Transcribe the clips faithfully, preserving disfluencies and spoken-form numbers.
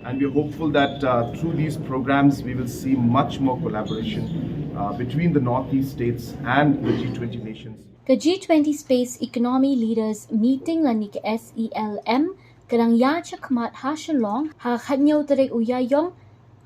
And we're hopeful that uh, through these programs, we will see much more collaboration uh, between the Northeast states and the G twenty nations. Ka G twenty Space Economy Leaders Meeting lane ka S E L M ka dang ïaid shakhmat ha Shillong ha ka khathynñiew tarik u Ïaïong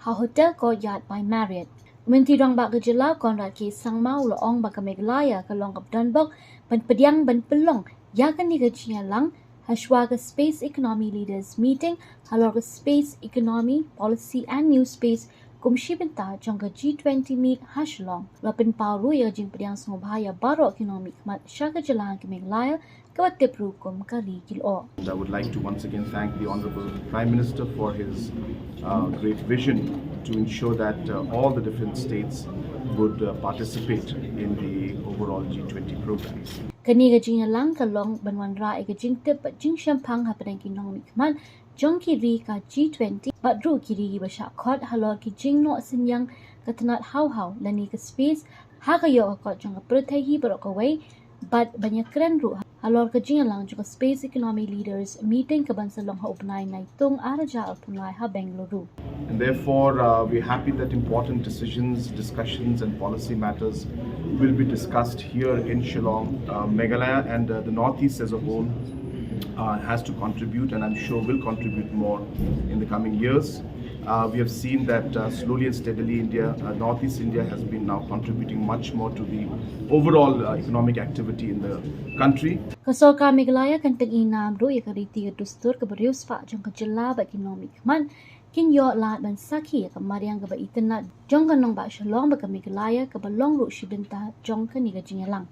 ha Hotel Courtyard by Marriott. U Myntri Rangbah ka jylla Conrad K Sangma u la ong ba ka Meghalaya ka long kaba donbok ban pdiang ban pynlong ïa kane ka jingïalang hashwa ka Space Economy Leaders Meeting halor ka Space Economy Policy and New Space kum shi bynta jong ka G twenty Meet ha Shillong. La pynpaw ruh ïa ka jingpdiang sngewbha ïa baroh ki nongmihkhmat sha ka jylla ka Meghalaya kaba tip ruh kum ka ri ki lyoh. And I would like to once again thank the Honorable Prime Minister for his uh, great vision to ensure that uh, all the different states would uh, participate in the overall G twenty program. Kane ka jingïalang ka long ban wanrah ïa ka jingtip bad jingshemphang hapdeng ki nongmihkhmat jong ki ri ka G twenty bad ruh ki ri ba shah khot halor ki jingnoh synñiang ka tnat haw haw lane ka space ha ka ïoh ka kot jong ka pyrthei hi baroh kawei bad ban ïakren ruh halor ka jingïalang jong ka Space Economy Leaders Meeting kaban sa long ha u bnai Naitung ar hajar arphew lai ha Bengaluru. And therefore, uh, we're happy that important decisions, discussions, and policy matters will be discussed here in Shillong. Uh, Meghalaya and uh, the Northeast as a whole uh, has to contribute, and I'm sure will contribute more in the coming years. Uh, we have seen that uh, slowly and steadily, India, uh, Northeast India, has been now contributing much more to the overall uh, economic activity in the country. Ka Sorkar Meghalaya kan pyni nam ruh ïa ka riti ka dustur kaba riewspah jong ka jylla bad ki nongmihkhmat kin ïoh lad ban sakhi ïa ka mariang kaba itynnad jong ka nongbah Shillong bad ka Meghalaya kaba long ruh shi bynta jong kane ka jingïalang.